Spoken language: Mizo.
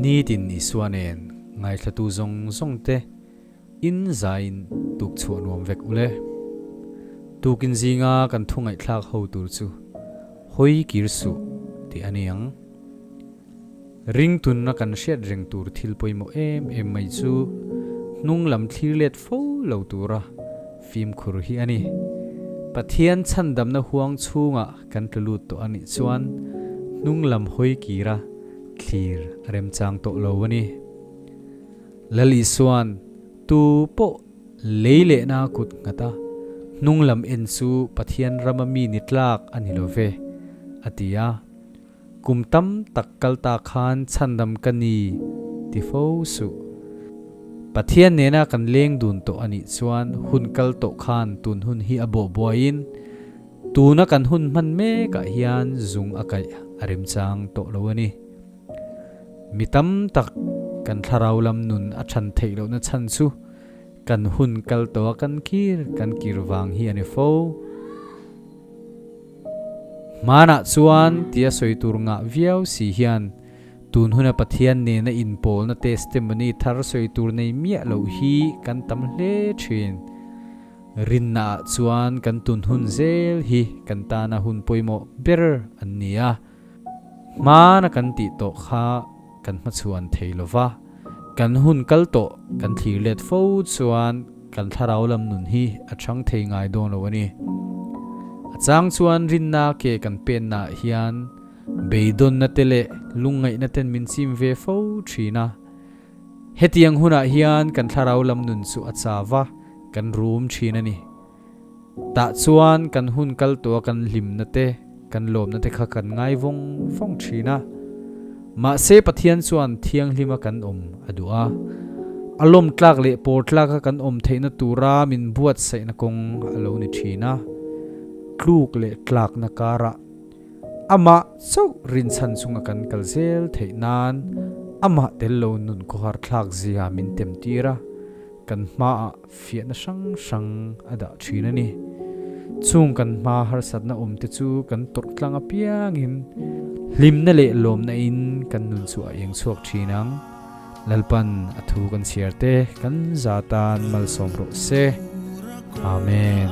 Nitin Isua nen ngaithlatu zawng zawng te in zaiin tuk chhuah nuam vek ule. Tukin zinga kan thu ngaihthlak ho tur chu hawi kir suh tih a ni ang. Ringtunna kan hriat reng tur thil pawimawh em em mai chu hnung lam thlir let fo lo tura fimkhur hi a ni. Pathian chhandamna huang chhungah kan tlu lut tawh a nih chuan hnung lam hawi kira thlir a remchang tawh lo a ni. Lal Isua'n tu pawh lei lehna kut nghat a, hnung lam en chu Pathian rama mi ni tlak a ni lo ve, a ti a. Kum tam tak kal ta khan chhandam ka ni ti fo suh. Pathian nena kan leng dun tawh a nih chuan hun kal tawh khan tun hun hi a bawh buaiin tuna kan hun hman mekah hian zung a kaih a remchang tawh lo a ni. Mi tam tak kan thlarau lam nun a than theih lohna chhan chu kan hun kal tawha kan kir kan kir vang hi a ni fo. Hmanah chuan tia sawi tur ngah viau si hian tun huna Pathian nena inpawlna testimony thar sawi tur nei miah loh hi kan tam hle thin. Rinnaah chuan kan tun hun zel hi kan tana hun pawimawh ber an ni a. Hmana kan tih tawh kha kan hmachhuan thei lo va, kan hun kal tawh kan thlir let fo chuan kan thlarau lam nun hi a chang thei ngai dawn lo a ni. A chang chuan rinna ke kan pennaah hian beidawnna te leh lungngaihna ten min chim ve fo thin a. Hetiang hunah hian kan thlarau lam nun chu a chau va, kan rum thin a ni. Tah chuan kan hun kal tawha kan hlimna te, kan lawmna te kha kan ngai vawng vawng thin a. Mahse Pathian chuan thianghlima kan awm a duh a. A lawm tlak leh pawl tlaka kan awm theihna tura min buatsaihna kawng a lo ni thin a. Tluk leh tlakna karah amah chauh rinchhan chunga kan kal zel theih nan amah tel lo nun khawhar thlak zia min tem tir a. Kan hmaah fiahna hrang hrang a dah thin a ni. Chung kan hma harsatna awm te chu kan tawrh tlang apiangin hlimna leh lawmna in kan nun chu a eng chhuak thin ang. Lalpan a thu kan chhiar te kan za tan malsawm rawh se. Amen.